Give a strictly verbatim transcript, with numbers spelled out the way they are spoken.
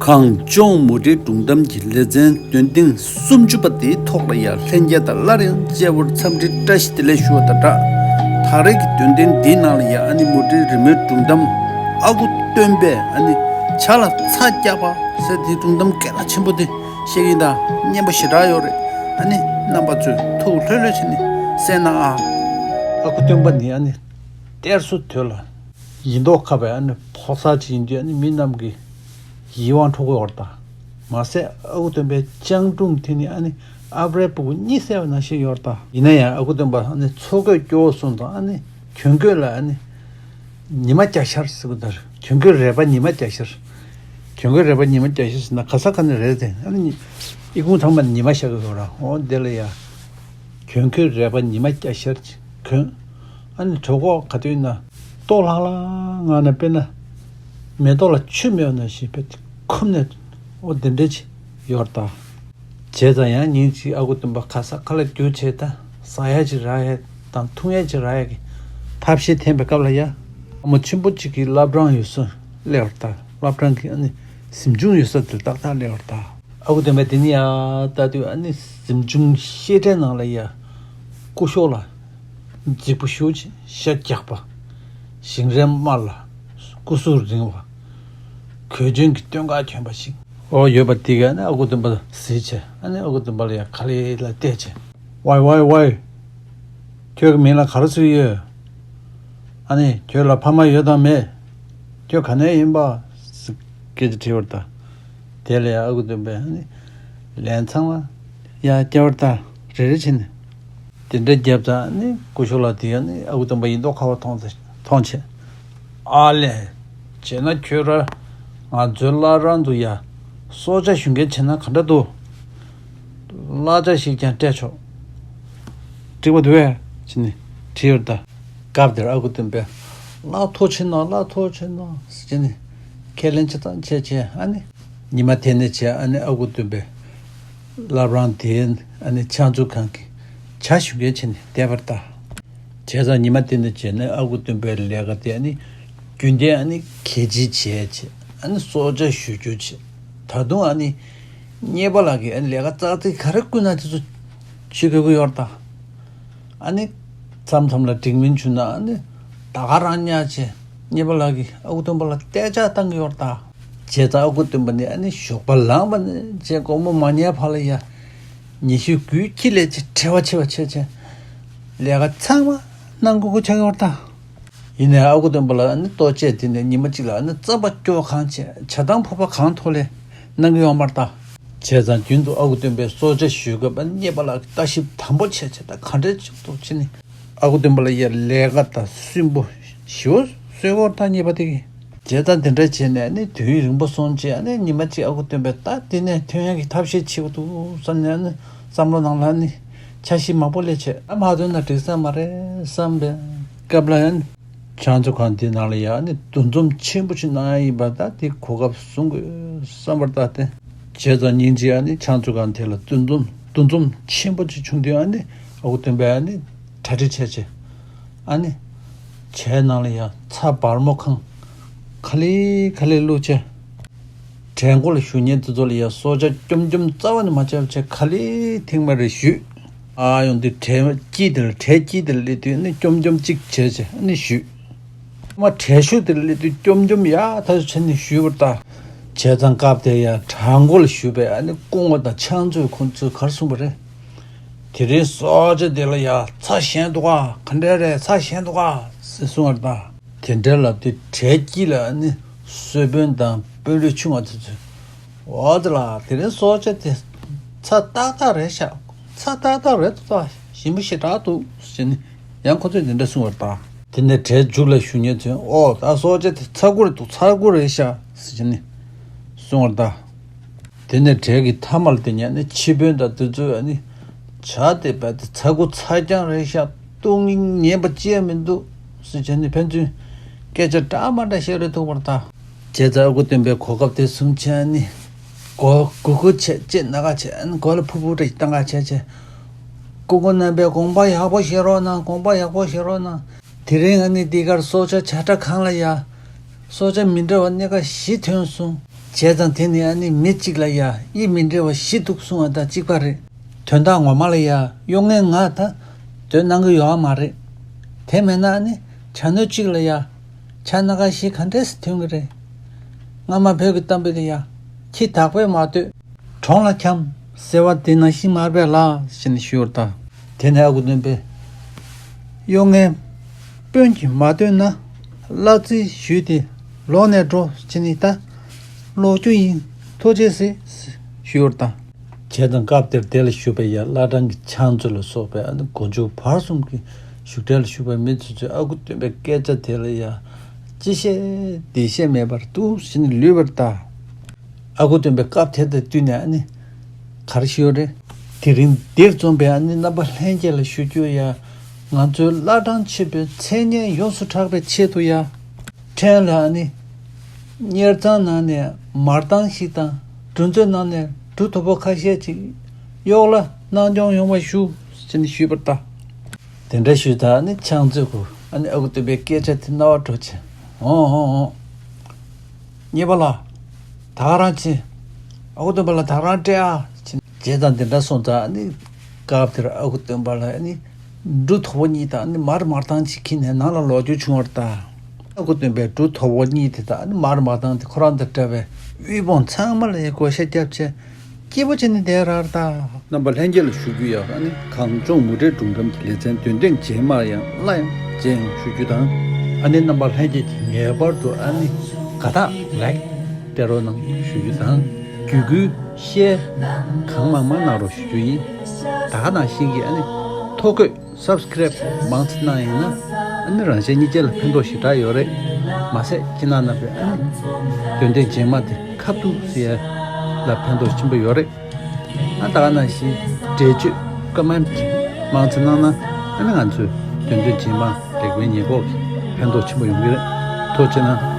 གངས་ལྗོངས་མུ་འབྲེལ་སྒྲུང་གཏམ་གྱི་ལེ་ཚན་འདོན་ཐེངས་སུམ་ཅུ་པ་དེའི་ཐོག་ལ་ཡང་ལྷན་རྒྱས་དང་སླར་ཡང་མཇལ་བར་འཚམས་འདྲི་བཀྲ་ཤིས་བདེ་ལེགས་ཞུ་བ་དང་སྦྲགས། ད་རེས་ཀྱི་འདོན་ཐེངས་འདིའི་ནང་ལ་ཡང་ཨ་ནི་མུ་འབྲེལ་རི་མོའི་སྒྲུང་གཏམ་ཨ་ཁུ་སྟོན་པས་ཨ་ནི་བྱ་ལ་ཚ་རྒྱག་པ་ཟེར་དེའི་སྒྲུང་གཏམ་སྐད་གྲགས་ཆེན་པོ་དེ་བཤད་ཀྱིན་གདའ། སྙན་པོ་ཞེ་དྲག་ཡོད་རེད། ཨ་ནི་རྣམ་པ་ཚོས་ཐུགས་ལྷོད་ལྷོད་བྱས་ནས་གསན་གནང་ཨ། ཨ་ཁུ་སྟོན་པ་ནི་ཨ་ནི་གཏེར་སོ་དོད་ལ་ཡིན་མདོག་ཁ་བའི་ཨ་ནི་ཕོ་གསར་ཅིག་ཡིན་དུས་ཨ་ནི་མི་རྣམས་ཀྱི་ཡིད་དབང་འཕྲོག་གི་ཡོད་རེད་ད། མ་ཟད་ཨ་ཁུ་སྟོན་པའི་སྤྱང་གྲུང་དེ་ནི་ཨ་ནི་ཨ་བྲའི་སྤུ་གུ་གཉིད་སད་པ་ནང་བཞིན་ཡོད་རེད་ད། ཡིན་ན་ཡང་ཨ་ཁུ་སྟོན་པ་ཨ་ནི་འཚོ་གོས་སྐྱོ་བོ་སོང་ཙང་ཨ་ནི་གྱོན་གོས་ལ་ཨ་ནི་ཉི་མ་བརྒྱ་ཤར་ཟེར་གི་ད། གྱོན་གོས་རལ་པ་ཉི་མ་བརྒྱ་ཤར། གྱོན་གོས་རལ་པ་ཉི་མ་བརྒྱ་ཤར་ཟེར་ན་ག་ས་ག་ནས་རེད་དེ། ཨ་ནི་ཨི་ཁུང་ཚང་མ་ཉི་མ་ཤར་གི་ཡོད་ར། འོ་དེ་ལ་ཡ་གྱོན་གོས་རལ་པ་ཉི་མ་བརྒྱ་ཤར་གྱིས་གྱོན། ཨ་ནི་གྲོད་ཁོག་ག་དུས་ན་ལྟོགས་ལྷང་ལྷང་ངང་ནས་དཔེར་ན་མེ་ཏོག་ལ་ཆུ་མེད་པ་ནང་བཞིན་དཔེ་འཁུམས་ནས་འོ་དེ་འདྲ་ཅིག་ཡོད་རེད་ད། བྱས་ཙང་ཡང་ཉིན་གཅིག་ཨ་ཁུ་སྟོན་པ་ཁ་ས་ཁ་ལ་རྒྱུག་བྱས་ད་ཟ་ཡ་ཅིག་རག་ཡ་དང་འཐུང་ཡ་ཅིག་རག་ཡ་གི་ཐབས་ཤེས་འཐེན་པའི་སྐབས་ལ་ཡ་ཨ་མ་ཆེན་པོ་གཅིག་གིས་བླ་བྲང་ཡོད་ས་སླེབས་པ་རེད་ད། བླ་བྲང་གི་ཨ་ནི་གཟིམ་ཆུང་ཡོད་ས་དེར་ཏག་ཏག་སླེབས་པ་རེད་ད། ཨ་ཁུ་སྟོན་པས་དེ་ནས་ཡར་ལྟ་དུས་ཨ་ནི་གཟིམ་ཆུང་བཤད་གྲྭའི་ནང་ལ་ཡ་སྐུ་ཞབས་ལ་རྫིག་པོ་ཞེ་པོ་ཅིག་ཤ་རྒྱགས་པ། ཞིང་རལ་དམར་ལ་སྐུ་གཟུགས་རིང་བ། གོས་ཆེན་གྱི་སྟོད་འགག་གྱོན་པ་ཞིག་འོ་ཡོད་པ་དེ་གས་ཨ་ནི་ཨ་ཁུ་སྟོན་པ་གཟིགས་བྱས། ཨ་ནི་ཨ་ཁུ་སྟོན་པ་ལ་ཡ་ག་ལེ་ལ་བལྟས་བྱས། ཝའི་ཝའི་ཝའི། ཁྱོད་ཀྱི་མིང་ལ་ག་རེ་ཟེར་གྱི་ཡོད། ཨ་ནི་ཁྱོད་ལ་ཕ་མ་ཡོད་དམ་མེད། ཁྱོད་ག་ནས་ཡིན་པ། སྐད་ཆ་དྲིས་པ་རེད་ད། དེ་ལ་ཡ་ཨ་ཁུ་སྟོན་པས་ཨ་ནི་ལན་ཚང་མ་ཡ་བསྐྱར་བ་ད་རེ་རེ་བྱས་ནས། དེ་འདྲ་བརྒྱབ་ཙང་ནི་སྐུ་ཞབས་ལགས་དེ་ཡང་ནི་ཨ་ཁུ་སྟོན་པ་ཡིན་མདོག་ཁ་བ་མཐོང་ཚེ་མཐོང་བྱས། ཨ་ལས། བྱས་ན་ཁྱོད་ར་ང་ཚོའི་བླ་བྲང་དུ་ཡ་སྲོག་ཆགས་ཞུ་མཁན་བྱས་ན་ག་འདྲ་འདུག་གླ་ཆ་ཞིག་ཀྱང་སྤྲད་ཆོག་འགྲིག་པ་འདུག་གས་ཟེར་ནས་དྲིས་པ་རེད་ད། སྐབས་དེར་ཨ་ཁུ་སྟོན་པས་གླ་མཐོ་ཆེ་ན་གླ་མཐོ་ཆེ་ན་ཟེར་ནས་ཁས་ལེན་བྱེད་སྟངས་བྱས་བྱས། ཨ་ནི་ཉི་མ་དེ་ནས་བྱས་ཨ་ནི་ཨ་ཁུ་སྟོན་པས་བླ་བྲང་དེའི་ཨ་ནི་ཕྱག་མཛོད་ཁང་གི་ཇ་ཞུ་མཁན་བྱས་ནས་བསྡད་པ་རེད་ད། བྱས་ཙང་ཉི་མ་དེ་ནས་བྱས་ནས་ཨ་ཁུ་སྟོན་པའི་ལས་ཀ་དེ་ཨ་ནི་རྒྱུན་ལྡན་ཨ་ནི་གད་ཕྱིས་བྱས་བྱས། ཨ་ནི་སྲོག་ཆགས་ཞུ་རྒྱུ་བྱས། ད་དུང་ཨ་ནི་གཉེར་པ་ལགས་ཀྱིས་ཨ་ནི་ལས་ཀ་ཙག་ཙིག་ག་རེ་བསྐུལ་ན་དེ་ཚོ་བྱེད་དགོས་ཀྱི་ཡོད་རེད་ད། ཨ་ནི་མཚམས་མཚམས་ལ་འགྲིག་མིན་བྱུང་ན་ཨ་ནི་ད་ག་རང་ཉར་བྱས། གཉེར་པ་ལགས་ཀྱིས་ཨ་ཁུ་སྟོན་པ་ལ་སྟེར་ཆ་བཏང་གི་ཡོད་རེད་ད། བྱས་ཙང་ཨ་ཁུ་སྟོན་པ་ནི་ཨ་ནི་ཞོགས་པ་ལངས་པ་ནས་བྱས་དགོང་མོ་མ་ཉལ་བར་ལ་ཡ་ཉི་ཤུ་དགུའི་དཀྱིལ་ལ་ཅིག་བྲེལ་བ་ཆེ་བ་བྱས་བྱས་ལས་ཀ་ཚང་མ་གནང་དགོས་མཁོ་ཆགས་ཡོད་རེད་ད། ཡིན་ནའི་ཨ་ཁུ་སྟོན་པ་ལ་ཨ་ནི་ལྟོ་ཆས་དེ་ནས་ཉི་མ་གཅིག་ལ་ཨ་ནི་རྩམ་པ་སྐྱོ་གང་བྱས། ཇ་དང་ཕོར་པ་གང་ཐོག་ལས་གནང་གི་ཡོད་མ་རེད་ད། བྱས་ཙང་རྒྱུན་དུ་ཨ་ཁུ་སྟོན་པས་སྲོག་ཆགས་ཞུ་སྐབས་ཨ་ནི་གཉེར་པ་ལགས་ཀྱིས་ལྟ་ཞིབ་དམ་པོ་བྱས་བྱས། ད་ག་འདྲས་བྱུང་འདུག་བྱས་ནས་ཨ་ཁུ་སྟོན་པ་ལ་ཡ་ལས་ཀ་དང་སུན་པོ་ཞེ་པོ་གསོལ་གོ་ད་གཉེར་པ་དེ་གིས། བྱས་ཙང་དེ་འདྲ་བྱས་ནས་ཨ་ནི་དུས་ཡུན་རིང་པོ་སོང་རྗེས་ཨ་ནི་ཉི་མ་གཅིག་ཨ་ཁུ་སྟོན་པས་ད་དེ་ནས་ཐོན་ཡག་གི་ཐབས་ཤེས་བྱེད་དགོས་འདུག་བསམ་ནས་ཨ་ནི་བསམ་བློ་ནང་ལ་ཨ་ནི་འཆར་གཞི་མང་པོ་སླེབས་བྱས། ཨ་མ་དོན་ན་འགྲིག་ས་མ་རེད་བསམ་པའི་སྐབས་ལ་ཨ་ནི་ཕྱག་མཛོད་ཁང་དེ་ནང་ལ་ཡ་ཨ་ནི་འདུ་འཛོམས་ཆེན་པོ་ཞིག་གནང་ཡ་ཡིན་པ། ད་དེ་གོ་སྐབས་བཟུང་དགོས་བསམ་པར་ད་དེ། བྱས་ཙང་ཉིན་གཅིག་ཨ་ནི་ཕྱག་མཛོད་ཁང་དེ་ལ་འདུ་འཛོམས་འདུ་འཛོམས་ཆེན་པོ་ཅིག་བྱུང་དུས་ཨ་ནི་ཨ་ཁུ་སྟོན་པས་ཨ་ནི་གྲ་སྒྲིག་བྱས་བྱས། ཨ་ནི་ཇའི་ནང་ལ་ཡ་ཚྭ་སྦར་མོ་གང་ག་ལེ་ག་ལེ་བླུགས་བྱས། གྲལ་མགོ་ལ་བཞུགས་མཁན་དེ་ཚོ་ལ་ཡ་སྲོག་ཆགས་འཇོམས་འཇོམས་རྩ་བ་ནས་མ་བྱས་པ་བྱས་ག་ལེ་ཐེངས་མ་རེ་གཞུས། ཨ་ཡོང་དུས་གྲལ་དཀྱིལ་དེ་ལ་གྲལ་དཀྱིལ་དེ་ལ་སླེབས་དུས་ཨ་ནི་འཇོམས་འཇོམས་གཅིག་བྱས་བྱས་ཨ་ནི་གཞུས། མ་གྲལ་གཞུག་དེ་ལ་སླེབས་དུས་འཇོམས་འཇོམས་ཡག་ཐག་ཆོད་བྱས་ནས་གཞུས་པ་རེད་ད། བྱས་ཙང་སྐབས་དེར་ཡ་གྲལ་མགོ་ལ་བཞུགས་པའི་ཨ་ནི་སྐུ་ངོ་དང་ཕྱག་མཛོད་ཁོང་ཚོས་ག་རེ་གསུངས་པ་རེད། དེ་རིང་སྲོག་ཆགས་དེ་ལ་ཡ་ཚྭ་ཞན་འདུག་ག་ག་འདྲ་རེད། ཚྭ་ཞན་འདུག་ག་ཟེར་གསུངས་པ་རེད་ད། དེ་འདྲའི་ལབ་དུས་གྲལ་དཀྱིལ་ལ་ཨ་ནི་གསོལ་དཔོན་དང་དཔོན་རིགས་ཆུང་བ་དེ་ཚོས། འོ་དེ་ལ་དེ་རིང་སྲོག་ཆགས་དེ་ཚྭ་ཏག་ཏག་རེད་ཤག་ཚྭ་ཏག་ཏག་རེད་འདུག་ད་ཞིམ་པོ་ཞེ་དྲག་འདུག་ཟེར་ནས་ཡང་ཁོ་ཚོས་དེ་འདྲ་གསུངས་པ་རེད་ད། དེ་ནས་གྲལ་མཇུག་ལ་བཞུགས་མཁན་ཚོས་ཨོ་ད་སྲོག་ཆགས་དེ་ཚྭ་ཁུ་རེད་འདུག་ཚྭ་ཁུ་རེད་ཤག་ཟེར་ནས་གསུངས་པ་རེད་ད། དེ་ནས་གྲལ་གྱི་མཐའ་མར་དེ་ཉལ་ནས་ཕྱི་དཔོན་དང་དེ་ཚོས་ཨ་ནི་ཇ་དེ་བས་དེ་ཚྭ་ཁུ་ཚྭ་རྐྱང་རེད་ཤག་ཏུང་ཉན་པ་ཅི་ཡང་མི་འདུག་ཟེར་བྱས་ནས་ཕན་ཚུན་སྐད་ཆ་འདྲ་མ་འདྲ་བཤད་རེད་འདུག་པར་ད། བྱས་ཙང་ཨ་ཁུ་སྟོན་པས་གོ་སྐབས་དེ་བཟུང་བྱས་ཨ་ནི་མགོ་གུག་གུག་བྱས་ལྕེ་ན་ག་བྱས་ཨ་ནི་མགོ་ལ་ཕུར་ཕུར་འདྲ་ཞིག་བཏང་ག་བྱས་བྱས། སྐུ་ངོ་རྣམ་པས་དགོངས་པ་ཡག་པོ་བཞེས་རོགས་གནང་། དགོངས་པ་ཡག་པོ་བཞེས་རོགས་གནང་། དེ་རིང་ཨ་ནི་འདི་གར་སྲོག་ཆགས་བྱ་ཁྲ་གང་ལ་ཡ། སྲོག་ཆགས་མི་འདྲ་བ་སྣ་ཁ་བཞི་ཐོན་སོང་ བྱས་ཙང་དེ་ནི་ཨ་ནི་མི་གཅིག་ལ་ཡ་དབྱིབས་མི་འདྲ་བ་བཞི་འདུག་གསུང་བ་དང་གཅིག་པ་རེད། དོན་དག་ངོ་མ་ལ་ཡ་གཡོ་ངས་ང་ད་དོན་གནང་གི་ཡོད་མ་རེད། དེ་མེད་ན་ཨ་ནི་བྱ་སྣོད་གཅིག་ལ་ཡ་བྱ་སྣ་ཁ་བཞི་ག་འདྲས་སེ་ཐོན་གི་རེད། སྔ་མ་བོད་ཀྱི་གཏམ་དཔེ་ལ་ཡ་ཁྱི་དག་པས་མ་ལྟོས། གྲོང་ལ་འཁྱམས་ཟེར་བ་དེ་ནང་བཞིན་མ་རེད་པས་ལགས་ཟེར་ནས་ཞུས་པར་གདའ། དེ་ནས་ཨ་ཁུ་སྟོན་པས། གཡོ་ངས་དཔོན་གྱིས་མ་བསྟོད་ན་གླགས་རྩིས་ཞུས་ཏེ་ལོག་ནས་འགྲོ་ཟེར་ནས་ད་ལོག་རྒྱུ་ཡིན། ཐུགས་རྗེ་གཟིགས་ཞུས་པར་གདའ། བྱས་ཙང་སྐབས་དེར་དེ་ལ་བཞུགས་པའི་ཡ་བླ་བྲང་གི་ཕྱག་མཛོད་ལ་སོགས་པའི་ཨ་ནི་མགོ་མཇུག་བར་གསུམ་གྱི་བཞུགས་གྲལ་ལ་བཞུགས་པའི་མི་ཚོས་ཚོས་ཨ་ཁུ་སྟོན་པའི་སྐད་ཆ་དེ་ལ་ཡ་ཅི་བཤད་འདི་བཤད་མེད་པར་འདུག་ཟེར་ནས་ལུས་པར་གདའ། ཨ་ཁུ་སྟོན་པས་སྐབས་དེ་དང་བསྟུན་ནས་ཨ་ནི་ག་རེ་ཞུས་ཡོད་རེད། དེ་རིང་འདིར་འཛོམས་པའི་ཨ་ནི་རྣམ་པ་ལྷན་རྒྱས་ལ་ཞུ་རྒྱུ་ཡ། ང་ཚོའི་བླ་བྲང་ཆེན་པོའི་མཚན་སྙན་ཡོངས་སུ་གྲགས་པའི་ཆེད་དུ་ཡ། ཕྲན་ལ་ཨ་ནི་གཉེར་ཚང་ནང་ནས་མར་ཐང་ཞིག་དང་འབྲུ་མཛོད་ནང་ནས་འབྲུ་དོ་པོ་ཁ་ཤས་ཅིག་གཡོག་ལ་གནང་སྐྱོང་ཡོང་བ་ཞུ་ཟེར་ནས་ཞུས་པར་གདའ། དེ་འདྲ་ཞུས་ད་ཨ་ནི་ཕྱག་མཛོད་ཁོ་ཨ་ནི་ཨ་ཁུ་སྟོན་པའི་སྐད་ཆ་དེ་རྣ་བར་འགྲོ་བྱས། འོང་འོང་འོང་། གཉེར་པ་ལགས། ད་ག་རང་བྱེད། ཨ་ཁུ་སྟོན་པ་ལགས་ད་ག་རང་སྤྲད་ཨ། བྱས་ཙང་དེ་འདྲ་སོང་ཙང་ཨ་ནི། སྐབས་དེར་ཨ་ཁུ་སྟོན་པ་ལགས་ཨ་ནི། འབྲུ་དོ་པོ་གཉིས་དང་ཨ་ནི་མར་མར་ཐང་ཅིག་ཁྱེར་ནས་ནང་ལ་ལོག་རྒྱུ་བྱུང་བར་གདའ། ཨ་ཁུ་སྟོན་པས་འབྲུ་དོ་པོ་གཉིས་དེ་དང་ཨ་ནི་མར་མར་ཐང་དེ་ཁོ་རང་དང་འདྲ་བའི་དབུལ་ཕོངས་ཚང་མ་ལ་ཡ་བགོ་བཤའ་བརྒྱབ་བྱས། སྐྱིད་པོ་བྱས་ནས་བསྡད་ར་གདའ། རྣམ་པ་ལྷན་རྒྱས་ལ་ཞུ་རྒྱུ་ཡ་ཨ་ནི་གངས་ལྗོངས་མུ་འབྲེལ་སྒྲུང་གཏམ་གྱི་ལེ་ཚན་དོན་ལྡན་རྗེས་མར་ཡང་སླར་ཡང་མཇལ་ཡོང་ཞུ་རྒྱུ་དང་། ཨ་ནི་རྣམ་པ་ལྷན་རྒྱས་ཀྱིས་ངེས་པར་དུ་ཨ་ནི་དགའ་རྟགས་ལའིཀ་སྤྲད་རོགས་གནང་ཞུ་རྒྱུ་དང་། བརྒྱུད་སྐུལ་ཤེར་གང་མང་མང་གནང་རོགས་ཞུ་རྒྱུ་ཡིན། ད་ག་ནང་བཞིན་གྱི་ཨ་ནི་ཐོ་འགོད་སབ་སི་ཀེ་རེབ་མང་ཙམ་གནང་ཡིན་ན་ཨ་ནི་རང་གཞན་གཉིས་ཀ་ལ་ཕན་ཐོགས་ཞེ་དྲག་ཡོད་རེད། མ་ཟད་ཁྱེད་རྣམ་པས་ཨ་ནི་དོན་ལྡན་རྗེས་མ་དེ་ཁ་ཐུག་ཟེར་ཡ་ལ་ཕན་ཐོགས་ཆེན་པོ་ཡོད་རེད། ཨ་ད་ག་ནང་བཞིན་འགྲེལ་བརྗོད་ཀོ་མེན་ཊི་མང་ཙམ་གནང་ན་ཨ་ནི་ང་ཚོས་དོན་ལྡན་རྗེས་མ་ལེགས་པའི་ཉེས་འགོག་གི་ཕན་ཐོགས་ཆེན་པོ་ཡོང་གི་རེད། ཐུགས་རྗེ་གནང་།